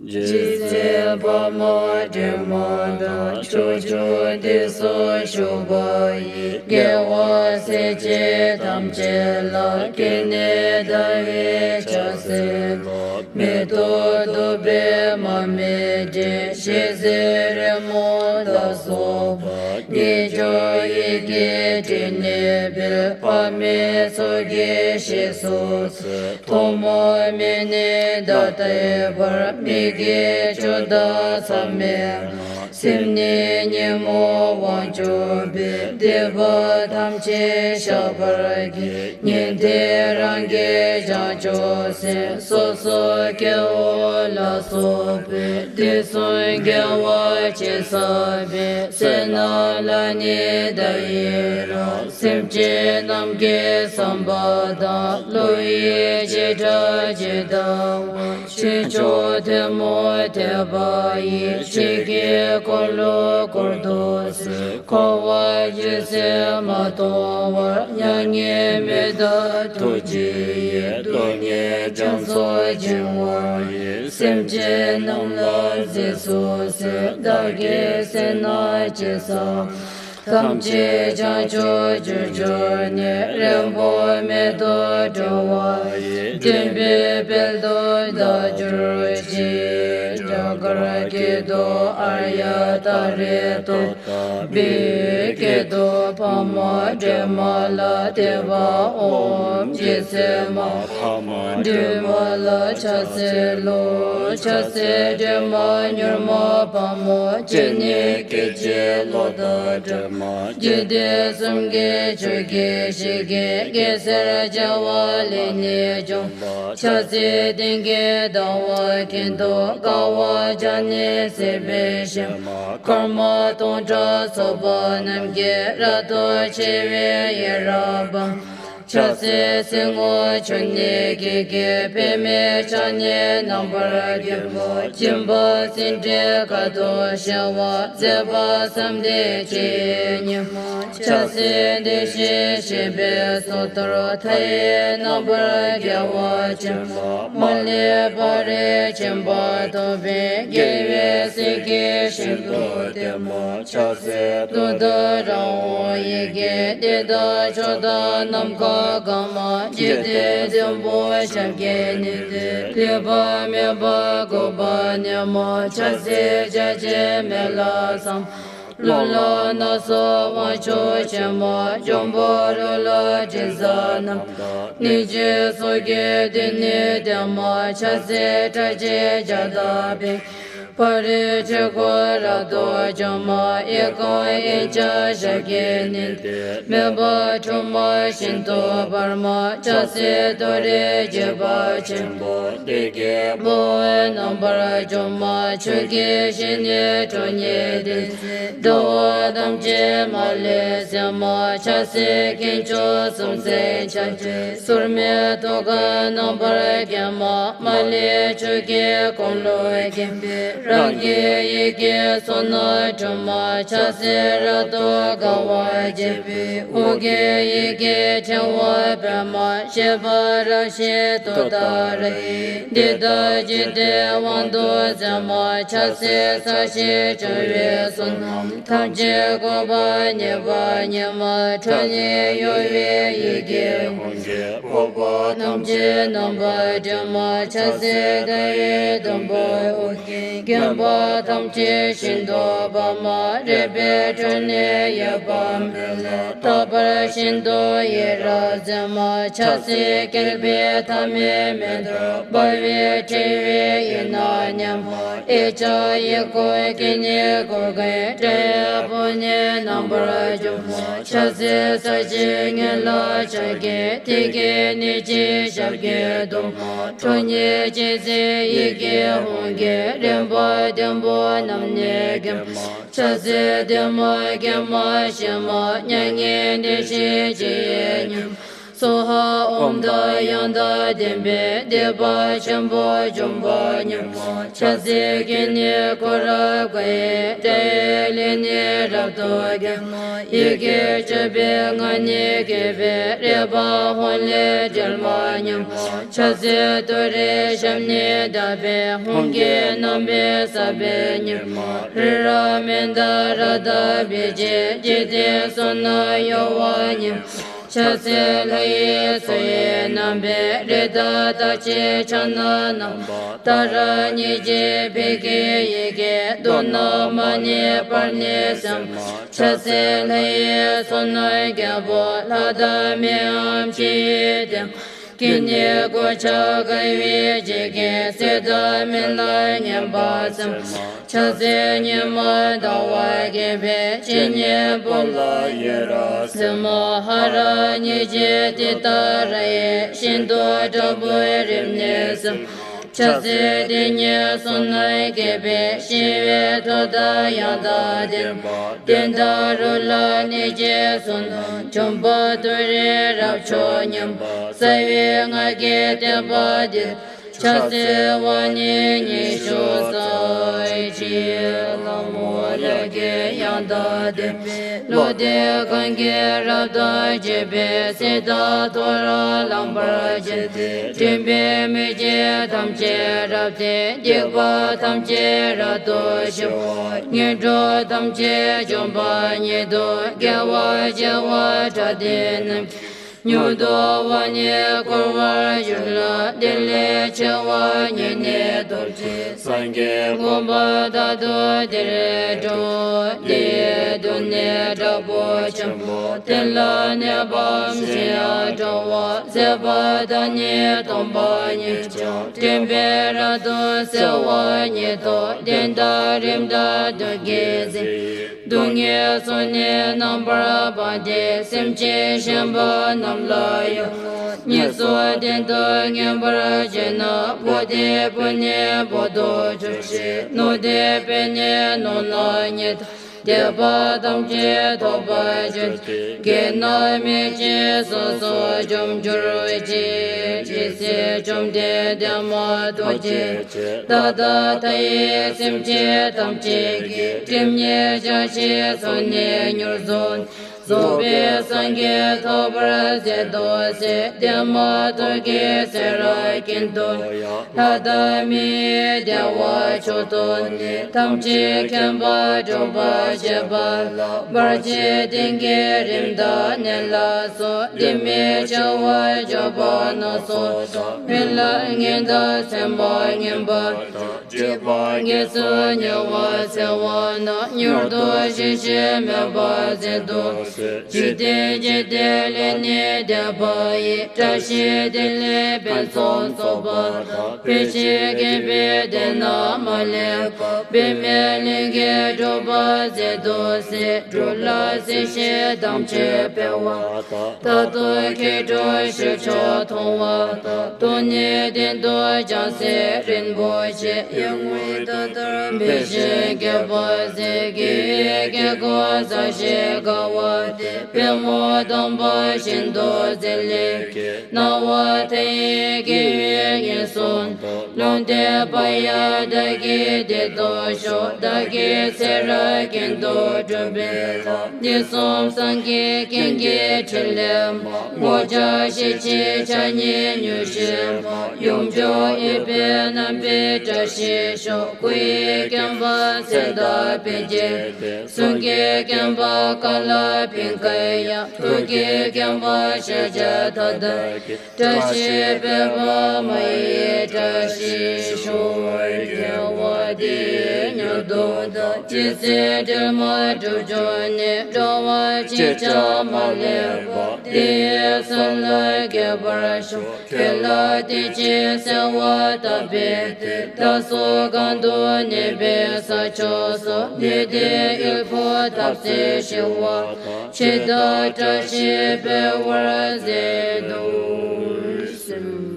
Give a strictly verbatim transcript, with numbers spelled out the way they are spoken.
རྗེ་བཙུན་འཕགས་མ་སྒྲོལ་མ་དང་། ཕྱོགས་བཅུ་དུས་གསུམ་བཞུགས་པ་ཡི། རྒྱལ་བ་སྲས་བཅས་ཐམས་ཅད་ལ། སྐྱེ་གནས་དང་བའི་ཕྱག་འཚལ་ལོ། མེ་ཏོག་བདུག་སྤོས་མར་མེ་དྲི། ཞལ་ཟས་རོལ་མོ་ལ་སོགས་པ། ཉེར་སྦྱོར་ཡི་གེ་བྲིས་ནས་སྤེལ། དཔག་མེད་ཚོགས་ཀྱིས་ཞིང་སུ་འཚོ། ཐོག་མ་མེད་ནས་ད་ལྟའི་བར། མི་དགེ་བཅུ་དང་མཚམས་མེད་ལ། སེམས་ནི་ཉོན་མོངས་དབང་བཅུ་པའི། སྡིག་པ་ཐམས་ཅད་བཤགས་པར་བགྱི། ཉན་ཐོས་རང་རྒྱལ་བྱང་ཆུབ་སེམས། སོ་སོ་སྐྱེ་བོ་ལ་སོགས་པའི། དུས་གསུམ་དགེ་བ་ཅི་བསགས་པའི། བསོད་ནམས་ལ་ནི་བདག་ཡི་རང་། སེམས་ཅན་རྣམས་ཀྱི་བསམ་པ་དང་། བསླུ་བའི་བྱེ་བྲག་ཇི་ལྟ་བ། ཕྱིན་ཅི་ཐུན་མོང་ཐེག་པ་ཡི། ཆོས་ཀྱི་འཁོར་ལོ་བསྐོར་དུ་གསོལ། འཁོར་བ་རྒྱུད་ཚོད་མ་སྟོང་བར། མྱ་ངན་མི་འདའ་ཐུགས་རྗེ་ཡིས། སྡུག་བསྔལ་རྒྱ་མཚོ་བྱིང་བ་ཡི། སེམས་ཅན་རྣམས་ལ་གཟིགས་སུ་གསོལ། བདག་གིས་བསོད་ནམས་ཅི་བསགས། ཐམས་ཅད་བྱང་ཆུབ་རྒྱུར་གྱུར་ནས། རིང་པོར་མི་ཐོགས་གྲོལ་བ་ཡི། མགྲོན་པོའི་དཔལ་དུ་བདག་གྱུར་ཅིག། རྒྱ་གར་སྐད་དུ། ཨཱརྱ་ཏཱ་རེ་ཏོ་ཏ་བི་ཡི་སྐད་དུ། འཕགས་མ་སྒྲོལ་མ་ལ་བསྟོད་པ་འོང་། རྗེ་བཙུན་མ་འཕགས་མ་སྒྲོལ་མ་ལ་ཕྱག་འཚལ་ལོ། ཕྱག་འཚལ་སྒྲོལ་མ་མྱུར་མ་དཔའ་མོ། སྤྱན་ནི་སྐད་ཅིག་གློག་ལྟར་སྒྲོན་མ། རྒྱུད་སྡེ་གསུམ་གྱི་ཆོས་ཀྱི་གཞི་རྒྱལ། རྒྱལ་སྲས་བྱ་བ་ལས་ནི་བྱུང་བ། ཕྱག་འཚལ་ཏིང་ངེ་འཛིན་ཟླ་བ་གྱེན་དུ། དགའ་བ་བྱམས་ནི་སྲིད་པའི་གཤེད་མ། སྐར་མ་སྟོང་ཕྲག་ཚོགས་པ་རྣམས་ཀྱིས། རབ་ཏུ་ཕྱེ་བའི་ཡེ་ར་པ། ཕྱག་འཚལ་སེར་སྔོ་ཆུ་ནས་སྐྱེས་སྐྱེས། པདྨས་ཕྱག་ནི་རྣམ་པར་བརྒྱན་པ། སྦྱིན་པ་སེར་ཕྲེང་ཁ་དོག་ཞི་བ། མཛད་པ་བསམ་གཏན་ཆོས་དབྱིངས་ཉིད་མ། ཕྱག་འཚལ་བདེ་གཤེགས་བཞད་པའི་གསུང་ལྟར། མཐའ་ཡས་རྣམ་པར་རྒྱལ་བ་ཆེན་པོ། མ་ལུས་པ་རིགས་ཆེན་པོ་ཐོབ་པའི། རྒྱལ་བའི་སྲས་ཀྱི་ཞིང་དུ་བསྟོད་པ། ཕྱག་འཚལ་ཏུཏྟཱ་ར་ཧཱུྃ་ཡི་གེ། འདི་དག་ཕྱོགས་དང་ནམ་མཁའ་གང་མ། འཇིག་རྟེན་བདུན་པོ་ཞབས་ཀྱིས་མནན་ཏེ། ལུས་པ་མེད་པར་འགུགས་པ་ཉིད་མ། ཕྱག་འཚལ་བརྒྱ་བྱིན་མེ་ལྷ་ཚངས་པ། ཀླུ་ལྷ་ནག་ཚོགས་དབང་ཕྱུག་ཆེན་མོ། འབྱུང་པོ་ཀླུ་ལྷ་དྲི་ཟ་རྣམས་དང་། གནོད་སྦྱིན་ཚོགས་ཀྱིས་འདི་ནི་བསྟོད་པ། ཕྱག་འཚལ་ཁྲག་ཁྱིམ་བརྒྱ་དང་བརྒྱད། ཕ་རོལ་ཆོས་འཁོར་རབ་ཏུ་འཇོམས་མ། གཡས་བསྐུམ་གཡོན་བརྐྱང་ཞབས་ཀྱིས་མནན་ཏེ། མོས་པ་འཁྲུལ་མ་ཤིན་ཏུ་བར་མ། ཕྱག་འཚལ་ཏུ་རེའི་རྒྱུད་པ་ཆེན་པོ། བདེ་དགེ་འབུམ་པོད་རྣམ་པར་འཇོམས་མ། ཆོས་ཀྱི་ཞིང་ནས་ཁྲོ་གཉེར་ལྡན། འགྲོ་བ་ཐམས་ཅད་མ་ལུས་གསལ་མ། ཕྱག་འཚལ་དཀོན་མཆོག་གསུམ་མཚོན་ཕྱག་རྒྱའི། སོར་མོས་ཐུགས་ཀར་རྣམ་པར་བརྒྱན་མ། མ་ལུས་ཕྱོགས་ཀྱི་འཁོར་ལོས་བརྒྱན་པའི། རང་གི་ཡི་གེ་གསུང་རྣམས་འཁྲུལ་མ། ཕྱག་འཚལ་རབ་ཏུ་དགའ་བ་བརྗིད་པའི། ཨོ་རྒྱན་ཡི་གེ་ཕྲེང་བ་སྤེལ་མ། བཞད་པ་རབ་བཞད་ཏུཏྟཱ་ར་ཡིས། འདི་དག་འཇིག་རྟེན་དབང་དུ་མཛད་མ། ཕྱག་འཚལ་ས་གཞི་སྤྱོད་པའི་གསུང་རྣམས། ཐམས་ཅད་འགོག་པ་ཉེས་པ་ཉིད་མ། ཁྲོ་གཉེར་གཡོ་བའི་ཡི་གེ་ཧཱུྃ་གིས། འཕགས་པ་ཐམས་ཅད་རྣམ་པར་སྒྲོལ་མ། ཕྱག་འཚལ་ཟླ་བའི་དུམ་བུས་དབུ་རྒྱན། མགོན་པོ་ཐམས་ཅད་ཤིན་ཏུ་དཔའ་མ། རལ་པའི་ཁྲོད་ནས་གཡོ་བ་མེད་ལ། རྟག་པར་ཤིན་ཏུ་ཡི་རང་མཛད་མ། ཕྱག་འཚལ་བསྐལ་པའི་མཐའ་མེད་མེ་ཏོག་འབར་བའི་ཕྲེང་བའི་དབྱིངས་རྣམས་ཉམས་མ། གཡས་བརྐྱང་གཡོན་བསྐུམ་སྐུ་གཉིས་གུ་གེ། སྤྲིན་ཡབ་ཕོ་ཉ་རྣམ་པར་འཇོམས་མ། ཕྱག་འཚལ་ས་གཞིའི་ངོས་ལ་ཕྱག་གི་ཐིག་གིས་ནི་ཅི་ཞབས་ཀྱིས་བརྡུང་མ། ཁྲོ་གཉེར་ཅན་མཛད་ཡི་གེ་ཧཱུྃ་གིས། རིམ་པ་བདུན་པོ་རྣམས་ནི་བརྒྱན་མ། ཕྱག་འཚལ་བདུད་མ་མགོན་མ་ཞི་མ། མྱ་ངན་འདས་ཞི་སྤྱི་ཡི་ཉི་མ། སྭཱ་ཧཱ། ཨོཾ་དང་ཡང་དག་ལྡན་པའི་བདེ་བ་ཆེན་པོ་འབྱུང་བ་ཉིད་མོ། ཕྱག་འཚལ་ལྷ་ནི་གུ་རུ་བཀའ་ཡི་སྒྲ་ཡིས། ལས་ནི་རབ་ཏུ་མཁྱེན་མོ། ཡི་གེ་བཅུ་པའི་ངག་ནི་དགྱེས་པའི་རལ་པ་ཧཱུྃ་ལས་དྲལ་མ་ཉིད་མོ། ཕྱག་འཚལ་ཏུ་རེའི་ཞབས་ནི་བརྡབས་པའི་ཧཱུྃ་གི་རྣམ་པའི་ས་བོན་ཉིད་མོ། རི་རབ་མནྡ་ར་དང་བི་ཇའི་འཇིག་རྟེན་གསུམ་ན་གཡོ་བ་ཉིད་མོ། ཕྱག་འཚལ་ལྷ་ཡི་མཚོ་ཡི་རྣམ་པའི་རི་དྭགས་རྟགས་བྱེད་ཕྱག་ན་བསྣམས་པ། ཏཱ་ར་གཉིས་བརྗོད་བི་ཀའི་ཡི་གེ་མདོར་ན་མ་ཎི་པར་ནི་གསན་མ། ཕྱག་འཚལ་ལྷ་ཡི་མཚོ་རྣམས་རྒྱལ་པོ་ལྷ་དང་མིའམ་ཅི་ཡི་སྡེ། སྐད་ནི་གོ་ཆ་དགའ་བའི་བརྗིད་ཀྱིས། གསེར་དང་སྨན་ལ་སྙན་པར་གསན་མ། ཕྱག་འཚལ་ཉི་མ་ཟླ་བ་རྒྱས་པའི་སྤྱན་གཉིས་པོ་ལ་ཡི་རང་གསན་མ། ཧ་ར་གཉིས་བརྗོད་ཏུཏྟཱ་ར་ཡི་ཤིན་ཏུ་དྲག་པོའི་རིམས་ནི་གསན་མ། ཕྱག་འཚལ་དེ་ཉིད་གསུམ་རྣམས་རྒྱས་པའི་ཞི་བའི་མཐུ་དང་ཡང་དག་ལྡན་པ། དོན་དང་རོལ་ལ་གནས་བརྒྱད་གསུམ་དང་། འཇོམས་པ་ཏུ་རེ་རབ་མཆོག་ཉིད་མོ། རྩ་བའི་སྔགས་ཀྱི་བསྟོད་པ་འདི། ཕྱག་འཚལ་བ་ནི་ཉི་ཤུ་རྩ་གཅིག་ལྷ་མོ་ལས་ཀྱི་ཡང་དག་ལྡན་པའི། བློ་འདས་གང་གིས་རབ་ཏུ་ཕྱེ་བའི། གསེར་དང་ཐོ་རངས་ལམ་པར་བྱས་ཏེ། འདྲེན་པའི་མི་མཇེད་ཐམས་ཅད་རབ་སྟེར། སྡིག་པ་ཐམས་ཅད་རབ་ཏུ་ཞི་བ། ངན་འགྲོ་ཐམས་ཅད་འཇོམས་པ་ཉིད་དོ། དགེ་བ་བྱེ་བ་ཕྲག་བདུན་རྣམས་ཀྱིས། མྱུར་དུ་བ་ནི་བསྐོར་བར་འགྱུར་ལ། དེ་ལས་ཆེ་བ་ཉིད་ནི་ཐོབ་ཅིང་། སངས་རྒྱས་གོ་འཕང་མཐར་ཐུག་དེར་འགྲོ། དེ་ཡི་སྡུག་བསྔལ་དྲག་པོ་ཆེན་པོ། དེ་ལ་གནས་པའམ་ཞི་ཡང་སྤྲོ་བ། ཟད་པ་དང་ནི་སྟོང་པ་ཉིད་ཀྱང་། དྲན་པས་རབ་ཏུ་གསལ་བ་ཉིད་དོ། རྟེན་དང་རིམ་དང་མཐུན་དགེ་མཚན། སྡུག་བསྔལ་ཚོགས་ནི་རྣམ་པར་སྤངས་ཏེ། སེམས་ཅན་ཞན་པ་རྣམས་ལ་ཡང་། ངན་སོང་གཏན་དུ་ངེས་པར་བྱེད་ན། བུ་སྡེ་བུ་ནི་བུ་ཐོབ་གྱུར་ཅིག། ནོར་སྡེ་པས་ནི་ནོར་རྣམས་ཉིད་དང་། སྡིག་པ་ཐམས་ཅད་ཐོབ་པར་གྱུར་ཅིག། དགེ་རྣམས་མི་བྱེད་སོ་སོར་འཇོམས་གྱུར་ཅིག། ཇི་སྲིད་བཅོམ་ལྡན་འདས་མ་ཐོབ་ཅིག། ད་ལྟ་མཐའ་ཡས་སེམས་ཅན་ཐམས་ཅད་ཀྱི། སྒྲིབ་གཉིས་བྱང་ཞིང་ཚོགས་གཉིས་མྱུར་རྫོགས། རྫོགས་པའི་སངས་རྒྱས་ཐོབ་པར་མཛད་དུ་གསོལ། དེ་མ་ཐོབ་ཀྱི་ཚེ་རབས་ཀུན་ཏུ་ཡང་། ལྷ་དང་མིའི་བདེ་བ་མཆོག་ཐོབ་ནས། ཐམས་ཅད་མཁྱེན་པ་སྒྲུབ་པར་བྱེད་པ་ལ། བར་ཆད་ལྡན་གྱི་རིམས་དང་ནད་ལ་སོགས། སྡིག་མིན་བྱ་བ་སྤྱོད་པ་སྣ་ཚོགས་དང་། རྨི་ལམ་ངན་དང་སེམས་པ་ངན་པ་དང་། བྱིས་པ་དགེ་ཚུལ་ཉེ་བར་འཚེ་བ་རྣམས། མྱུར་དུ་ཞི་ཞིང་མེད་པར་མཛད་དུ་གསོལ། འཇིག་རྟེན་འཇིག་རྟེན་ལས་ནི་འདས་པ་ཡི། བཀྲ་ཤིས་བདེ་ལེགས་ཕུན་སུམ་ཚོགས་པ་དང་། ཕན་ཕྱིར་དགེ་བའི་སྡེ་རྣམས་མ་ལུས་པ། འབད་མེད་ལྷུན་གྱིས་གྲུབ་པར་མཛད་དུ་གསོལ། འགྲོ་ལ་སྲིད་ཞིའི་དམ་ཆོས་འཕེལ་བ་དང་། མཐར་ཐུག་མཁས་གྲུབ་ཞི་ཁྱོད་མཐོང་བ་དང་། ཐོབ་ནས་གཏན་དུ་བྱང་སེམས་རིན་པོ་ཆེ། ཡིད་འོང་ད་ལྟར་འབད་ཞིང་སྐྱེད་པར་མཛད། དགེ་བའི་དགེ་སྐོར་བསགས་ཤིང་དགའ་བ་དེས། པདྨོ་དམ་པ་ཤིན་ཏུ་མཛེས་ལས་སྐྱེས། སྣང་བ་མཐའ་ཡས་དགེ་བའི་ཉེར་བཟུང་དང་། ལུང་བསྟན་པ་ཡང་བདག་གིས་འདི་ལྟར་ཞུ། བདག་གི་ཚེ་རབས་ཀུན་ཏུ་སྒྲུབ་པའི་ལྷ། དུས་གསུམ་སངས་རྒྱས་ཀུན་གྱི་ཕྲིན་ལས་མ། ངོ་བཅུ་ཞི་བྱེད་ཕྱག་གཉིས་མྱུར་ཞི་མ། ཡུམ་འཇོམས་ཨུཏྤལ་བསྣམས་པའི་བཀྲ་ཤིས་ཤོག། སྐུ་ཡི་ཁྱད་པར་ཚེ་དང་དཔེ་བྱད་ལྡན། གསུང་གི་ཁྱད་པར་ཀ་ལ་པིངྐ་དབྱངས། ཐུགས་ཀྱི་ཁྱད་པར་ཤཱཀྱ་དྭ་ཏིའི་སྐད། བཀྲ་ཤིས་པདྨ་འོད་ཀྱི་བཀྲ་ཤིས་ཤོག། དགེ་བ་འདི་ཡིས་མྱུར་དུ་བདག། ཇི་སྲིད་འབྲལ་མེད་འགྲུབ་གྱུར་ནས། འགྲོ་བ་གཅིག་ཀྱང་མ་ལུས་པ། དེ་ཡི་མཚན་ལ་དགྱེས་པར་ཞུ། ཁྱོད་ལ་དད་ཅིང་གསོལ་བ་བཏབ་པའི་མཐུས། བདག་སོགས་གང་དུ་གནས་པའི་ས་ཕྱོགས་སུ། ནུས་ལྡན་ཡོད་ཕུལ་ཐབས་ཚུལ་ཞི་བ་དང་། ཇི་ལྟར་བཀྲ་ཤིས་འཕེལ་བར་མཛད་དུ་གསོལ།